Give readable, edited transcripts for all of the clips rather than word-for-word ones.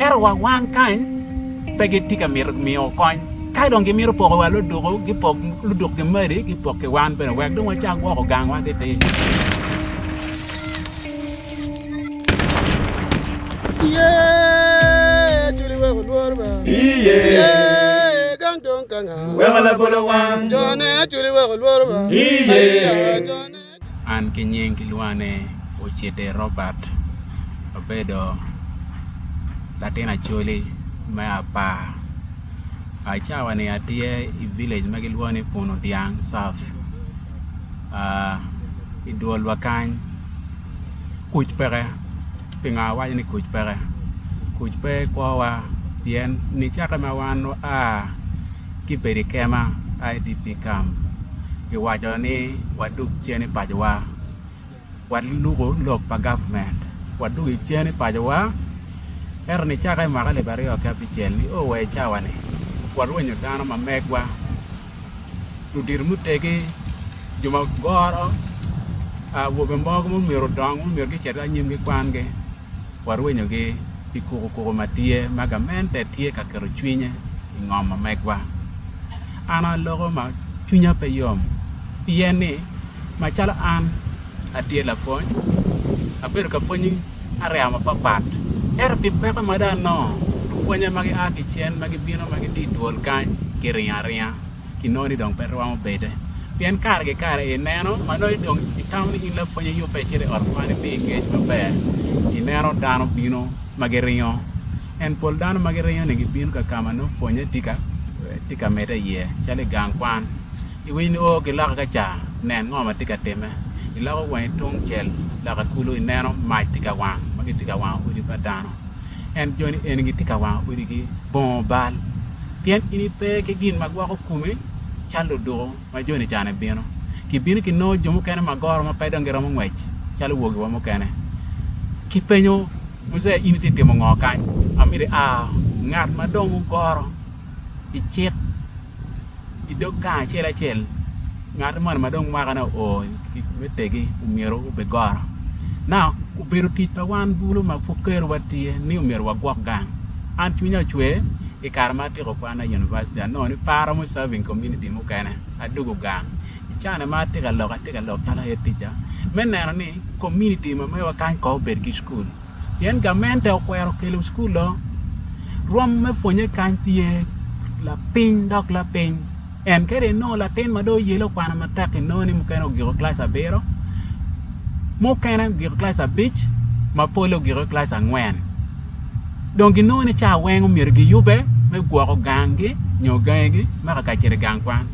Ento wa wan kany pe gitye ka mito miyo kony. Ka dong gimito poko wa luduku, gipok luduk ki madi, gipok ki wan bene wek dong wacak gwoko gangwa titir. An ki nying kilwonga ni Ociti Robert abedo latin Acholi me apar cawa ni atye i village ma gilwongo ni Puno Dyang South i dwolwa kany kuc peke pingo awaco ni kuc peke kuc pe i kwowa pien nicakke ma wan waa ki bedo i kema IDP camp kiwaco ni wadug cen i pacowa walubo lok pa gavment wadwogo cen i pacowa ento nicakke i mwaka alip aryo ki abicel nio wa i cawa-ni warwenyo dano ma megwa ludito mutegi jo ma goro awobe mogo ma myero odong ma myero gucit anyim ki kwangi warwenyogi pi kukukuku ma tye ma gamente tye ka keto cwinye i ngom ma megwa. An aloko ma cwinya pe yom pien ni macalo an atye lapwony abedo ka pwony area mapatpat ento pi peko ma dong anongo lupwonye ma gia ki cen ma gibino ma gitye i dwol kany giringo aringa. Kinongo ni dong pe romo bede pien kare ki kare ineno ma nongo dong itamo ni in lapwony iyubbe icito i ot kwan imi ngec maber ineno dano bino ma giringo en pol dano ma giringo ni gibino ka ka ma nongo pwonye tye ka medde iye calo i gang kwan iwinyo ni oo gilokke ka ca nen ngo ma tye ka timme iloko wangi tung cel loka kulu ineno mac tye ka wang ma gitye ka wango odi pa dano en joni eni gitye ka wango odigi bongo bal. Pien in ipe ki gin ma gwoko komi calo luduku ma joni can bino. Gibino kinongo jo mukene ma goro ma pe dong giromo ngwec calo wogiwa mukene. Kipenyo Muzee in itye timo ngo kany? Amito ia ngat ma dong ogoro i cik I dog gang acel acel ngat moni ma dong mwakane oo me tegi myero obed goro now obedo tic pa wan bulu ma pud kerowa tye ni myero wagwok gang an cwinya ocwer i kare ma atyeko kwana i univaciti anongo ni pe aromo serving community mukene adwogo gang i caa-ni ma atye ka lok atye ka lok calo head teacher me neno ni community ma mewa kany kong obed ki cukul. Pien gamente okwero kelo cukul-lo, rwom me pwonye kany tye lapiny dok lapiny. En kadi inongo latin ma dong oyelle okwano matek inongo ni mukene ogiko kilac abiro, mukene ogiko kilac abic, mapole ogiko kilac angwen. Dong ginongo ni ca weng omyero giyubbe me gwoko ganggi nyo gangigi me ka cito i gang kwan.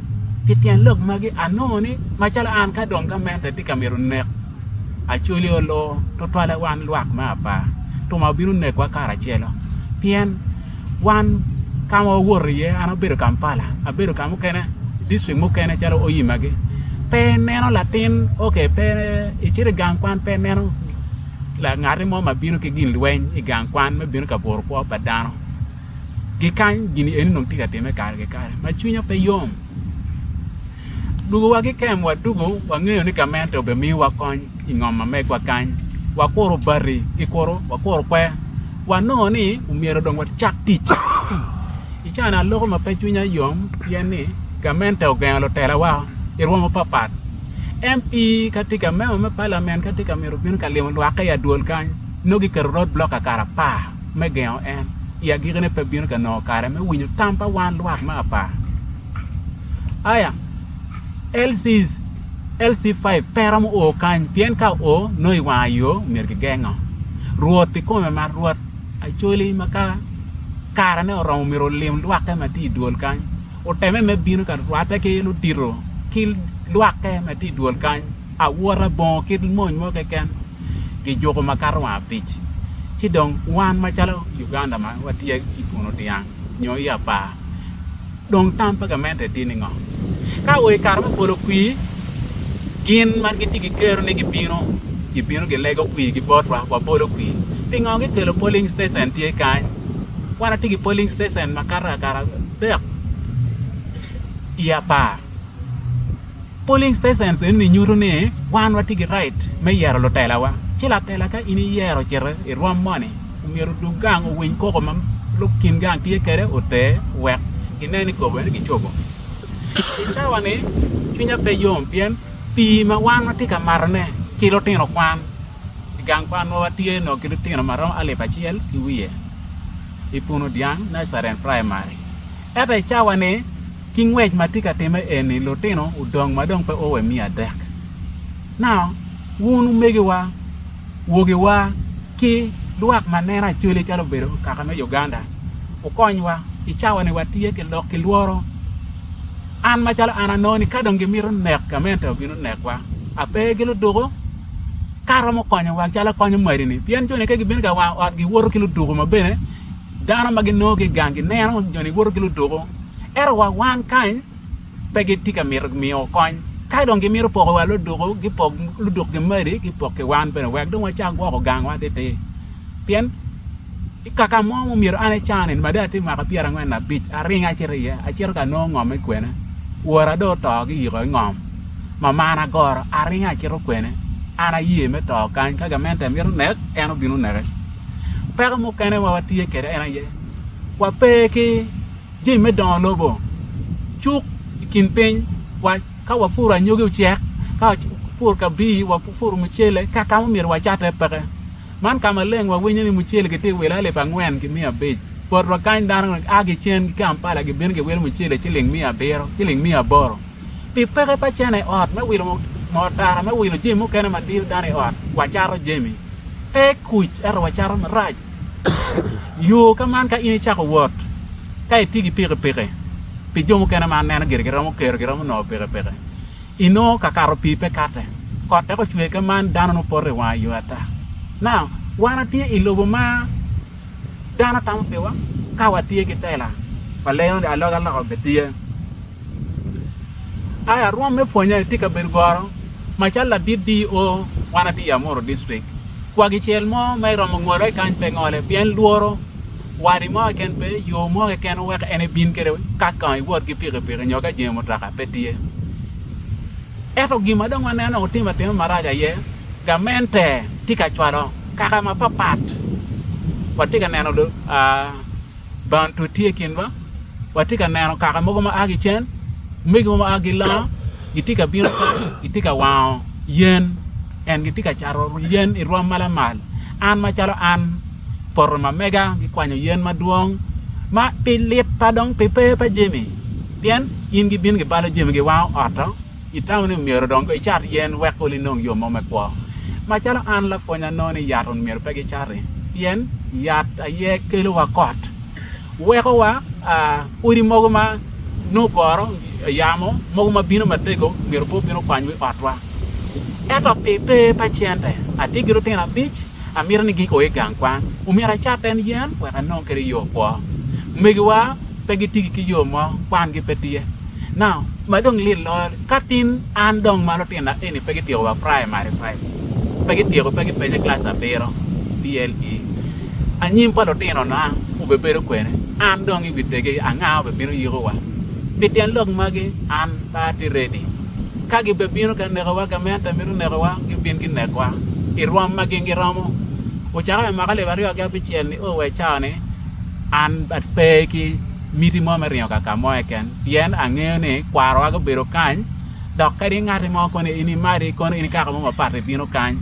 Pi tyen lok magi anongo ni macalo an ka dong gamente tye ka mito nek Acholi olor tutwalle wan lwak me apar tuma obino nekwa karacelo pien wan ka ma wawoto iye an abedo Kampala abedo ka mukene district mukene calo Oyimagi pe ineno latin ok pe icito i gang kwan pe ineno ngati mo ma bino ki gin lweny i gang kwan me bino ka buro kwo pa dano ki kany gin eni dong tye ka timme kare ki kare ma cwinya pe yom. Dugowa ki kem wadugo wangeyo ni gamente obimiyowa kony i ngom ma megwa kany. Wakuro bati ki kuro, wakuro kwer. Wanongo ni omyero dong wacak tic. I caa-ni aloko ma pe cwinya yom pien ni gamente ogengo lutelawa i rwom mapatpat. MP ka tye ka member me parliament ka tye ka mito bino ka limo lwakke i adwol kany nongo giketo road block kare apar me gengo en. I agikine pe bino ka nongo kare me winyo tam pa wan lwak me apar. Aya, LCs, LC5 pe romo o kany pien ka oo nongo i wanga yo myero kigengo. Rwot kikome ma Rwot Acholi ma ka karene oromo myero olim lwakke ma tye i dwol kany oteme me bino ka rwatte ki ludito ki lwakke ma tye i dwol kany awota bongo kit mony mo keken gijuko makato wang abic ci dong wan macalo Uganda ma watye i puno dyang nyo i apar Dong tam pa gamente tye ni ngo? Ka o i kare me bolo kwir, gin ma gitye ki kero ni gibino, gibino gilego kwirgi botwa, wabolo kwir. Pingo gikelo polling station tye kany? Wan watye ki polling station makato akara adek i apar. Polling stations eni nyuto ni wan watye ki right me yero lutelawa. Ci latela ka in iyero ocito i rwom moni. Omyero odug gang owiny koko ma kin gang tye kwede oter wek ginen ni koko eni gicobo. I cawa-ni cwinya pe yom pien pii ma wan watye ka matone ki lutino kwan i gang kwanwa watye nongo ki lutino ma romo alip acel ki wiye i Puno Dyang Nursery and Primary ento i cawa-ni ki ngwec ma tye ka timme eni lutino odong ma dong pe o wa i miya adek. Now wun omegiwa, wogiwa ki lwak ma neno Acholi calo obedo kaka me Uganda wukonywa i cawa ni watye ki lok ki lworo. An macalo an anongo ni ka dong gimito nek gamente obino nekwa ape ki luduku ka romo konyowa calo konyo madi ni pien joni ka gibino ka wango ot giwoto ki luduku ma bene dano ma ginongo ki i gang gineno joni woto ki luduku ento wa wan kany pe gitye ka mito miyo kony. Ka dong gimito poko wa luduku, gipok luduk ki madi, gipok ki wan bene wek dong wacak gwoko gangwa atir. Pien i kaka mo ma myero an ecani ma dong atye mwaka pyerangwen abic aringo acito iye, acito ka nongo ngom kwene, wora dong oto giyiko i ngom, mamana goro aringo acito kwene, an aye me to kany ka gamente mito nek en obino neke. Peko mukene ma watye kwede en aye wape ki jami me dongo lobo, cuk i kin piny wa ka wapuro anyogi ocek, ka wapuro kabir, wapuro mucele ka ka ma myero wacate peke. Man ka maleng wawinyo ni mucele kitye ka wilo alip angwen ki miya abic botwa kany dano a ki cen ki Kampala gibino giwilo mucele ciling miya abiro, ciling miya aboro pi peke pa cene i ot me wilo moo tara me wilo jami mukene ma diyo dano i ot wacato jami pe kuc ento wacato marac. Yo ka man ka in icako wot ka itye ki pikipiki pi jo mukene ma aneno gire giromo kero giromo nongo pikipiki inongo ka kato pii pe kate kot dok ocwer ka man dano nongo poto i wanga yo ata now wan watye i lobo ma dano tamo piwa ka watye ki tela walego ni alokaloka obed tye. Aya rwom me pwonye tye ka bedo goro macalo ladit DO wan atye i Amuru district kwa gicel mo ma iromo ngole kany pe ngole pien lworo wadi mo keken pe yo mo keken wek en ebin kwede ka kong iwot ki pikipiki nyo ka jengo mutoka pe tye. Ento gin ma dong waneno otimo atima marac aye gamente tye ka cwalo kaka mapapat watye ka neno Bantu tye i kinwa, watye ka neno kaka mogo ma a ki cen, omege mogo ma a ki lango gitye ka bino kany gitye ka wango yen en gitye ka cato yen i rwom ma lamal. An macalo an poto ma mega gikwanyo yen madwong ma pi lit pa dong pi pe pa jami pien in gibino gibalo jami giwango ot-to. Itamo ni myero dong icat yen wek ol inong yo mo me kwo? Macalo an lapwony anongo ni yat myero pe gicati pien yat aye kelo wa kot weko wa odi mogo ma nongo goro yamo mogo ma bino matego myero pe obin okwany wa i otwa ento pi pe pa cente atye ki lutino abic Amito ni giko i gang kwan, omyero acat en yen wek anong kwede yo kwo. Omegiwa pe gitigi ki yo mo, kwangi pe tye. Now, ma dong lit loyo, ka tin an dong ma lutinona eni pe gityeko wa primary five, pe gityeko pe gipenyo class abiro, PLE, anyim pa lutinona obibedo kwene? An dong i wi tegi anga obibino yikowa? Pi tyen lok magi, an pe atye ready. Ka gibebino ka nekowa, gamente mito nekowa, gibin ginekwa i rwom ma gin giromo. Ocako me mwaka alip aryo ki abicel nio wa i cawa-ni, an ape ki miti mo me ringo ka ka mo keken pien angeyo ni kwarowa gubedo kany dok kadi ngati mo kono in imadi kono in kaka mo mapat ibino kany,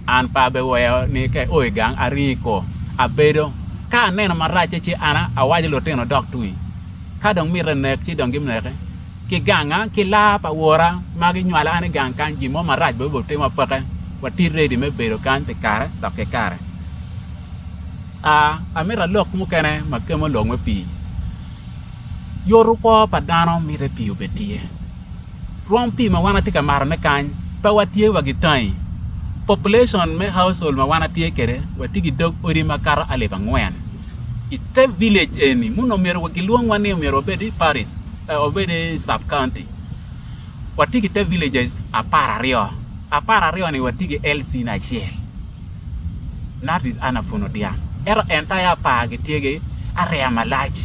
an pe abiweyo ni ka io i gang aringi ko abedo. Ka aneno maracce ci an awaco lutino dok twi. Ka dong mitte nek ci dong gineke. Ki ganga ki laa pa wora ma ginywala an i gang kany gin mo marac bene obitima peke. Watye ready me bedo kany pi kare dok ki kare. Aa amito alok mukene ma kemo lok me pii. Yoto kwo pa dano mitte pii obed tye. Rwom pii ma wan watye ka matone kany pe watye wa ki tangi. Population me household ma wan watye kwede watye ki dog odi makato alip angwen. I te village eni muno myero gilwongwa ni myero wabed i parish wabed i sub county watye ki te villages 12 12 ni watye ki LC ne acel that is Anna Pun Odiang ento entire apar gitye ki area malac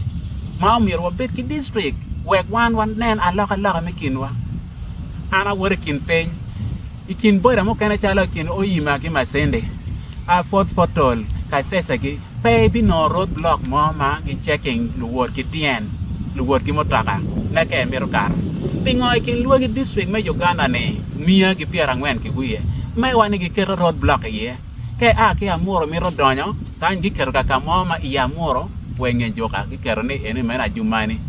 ma myero wabed ki district wek wan wanen alokaloka me kinwa an awoto i kin piny i kin boda mukene calo i kin Oyima ki Masindi. Fort Portal. Kasese-gi pe ibinongo road block mo ma gi checking luwot ki tyen, luwot ki mutoka me ka imito kato. Pingo i kin lwagi district me Uganda ni miya ki pyerangwen ki wiye mewa ni giketo road block iye? Ka ia ki Amuru imito donyo kany giketo ka ka mo ma i Amuru wa inge juka giketo ni eni meno Adjumani.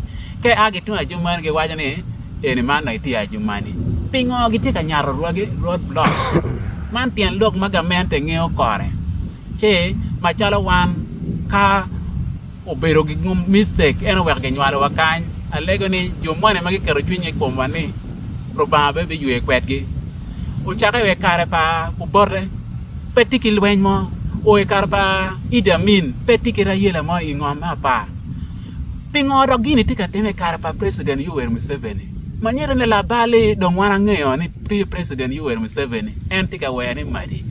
Ka ia ki tung Adjumani giwaco ni eni man dong itye i Adjumani. Pingo gitye ka nyato rwagi road block? Man tyen lok ma gamente ngeyo kore. Ci macalo wan ka obedo gi mistake en oweko ginywalowa kany, alego ni jo moni ma giketo cwinygi i komwa ni Rubanga bene biywe kwedgi. Ocakke wa i kare pa Obote pe tye ki lweny mo, o i kare pa Idi Amin pe tye ki rayela mo i ngom me apar. Pingo dok gini tye ka timme i kare pa President Yoweri Museveni? Ma nyuto ni labal-li dong wan angeyo ni President Yoweri Museveni en tye ka were ni madi.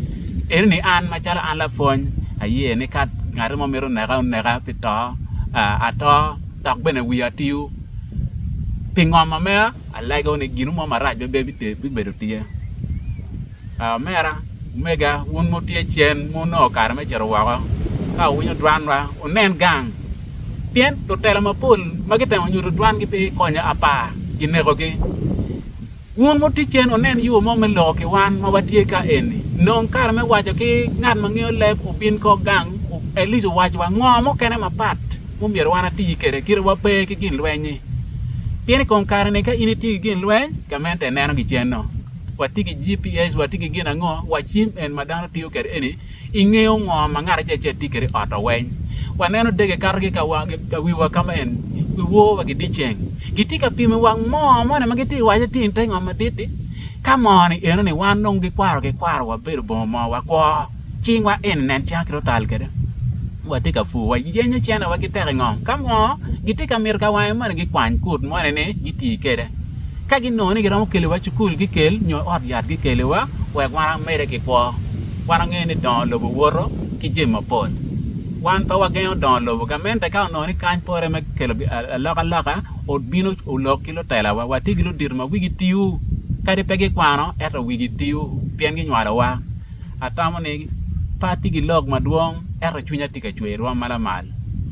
Eno ni an macalo an lapwony aye ni ka ngat mo mito neka oneka pi to ato dok bene wiya tiyo pi ngom ma mera alego ni gin mo marac pe bibedo tye. Omera, omega, wun ma wutye cen ma wunongo kare me cito woko, ka wuwinyo dwanwa, wunen gang. Pien lutela mapol ma gitemo nyuto dwangi pi konyo apar, ginekogi. Wun ma wutye cen, wunen yo mo me loko ki wan ma watye ka eni. Nong kare me waco ki ngat ma ngeyo leb obin kor gang, at least owacwa ngo mukene mapat mumyero wan ati kwede kit ma wape ki gin lweny-nyi. Pien i kom kare-ni ka in itye ki gin lweny, gamente neno gicen-nu. Watye ki GPS, watye ki gin ango, wa cim eni ma dano tiyo kwede eni, ingeyo ngo ma ngat acel acel tye kwede i ot-to weng. Waneno dege kato ki ka wiwa ka ma en giwor wa ki dyeceng. Gitye ka pimo wang moo moni ma gitye ka waco tye i te ngom madit-ti. Ka moo-ni eno-ni wan dong gikwaro kikwaro wabedo bongo moo wakwo. Cingwa eni nen cinga kit otal kwede. Watye ka pur, wayenyo cenewa ki tek i ngom. Ka moo gitye ka mito ka wange moni gikwany kut moni ni giti kwede. Ka ginongo ni giromo keliwa cukul gikel nyo ot yat gikeliwa wek wan wamedde ki kwo. Wan wangeyo ni dongo lobo woto ki jami mapol. Wan pe wagengo dongo lobo. Gamente ka onongo ni kany pore me kelo alokaloka obino olok ki lutelawa. Watye ki ludito ma wigi tiyo kadi pe gikwano ento wigi tiyo pien ginywalowa. Atamo ni pe atye ki lok madwong ento cwinya tye ka cwer rwom ma lamal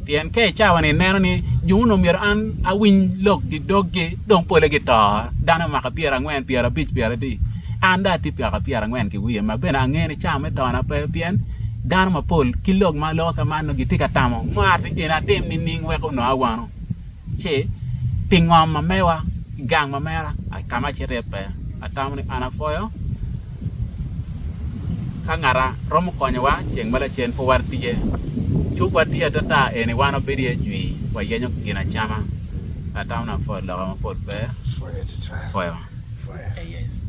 pien ka i cawa-ni ineno ni jo onongo myero an awiny lok ki doggi dong pole gito dano mwaka pyerangwen, pyerabic, pyeradi an dong atye mwaka pyerangwen ki wiye ma bene angeyo ni cawa me tona pe pien dano mapol ki lok ma aloko ka man nongo gitye ka tamo ngo eni atim nining wek onongo awano. Ci pi ngom ma mewa i gang ma mera ka ma acito iye pe, atamo ni an apwoyo ka ngata romo konyowa ceng ma lacen pud watye. Cukwa tye atata eni wan wabedo iye jwi wayenyo ginacama. Atamo ni apwoyo loka mapol pe. Apwoyo. Yes.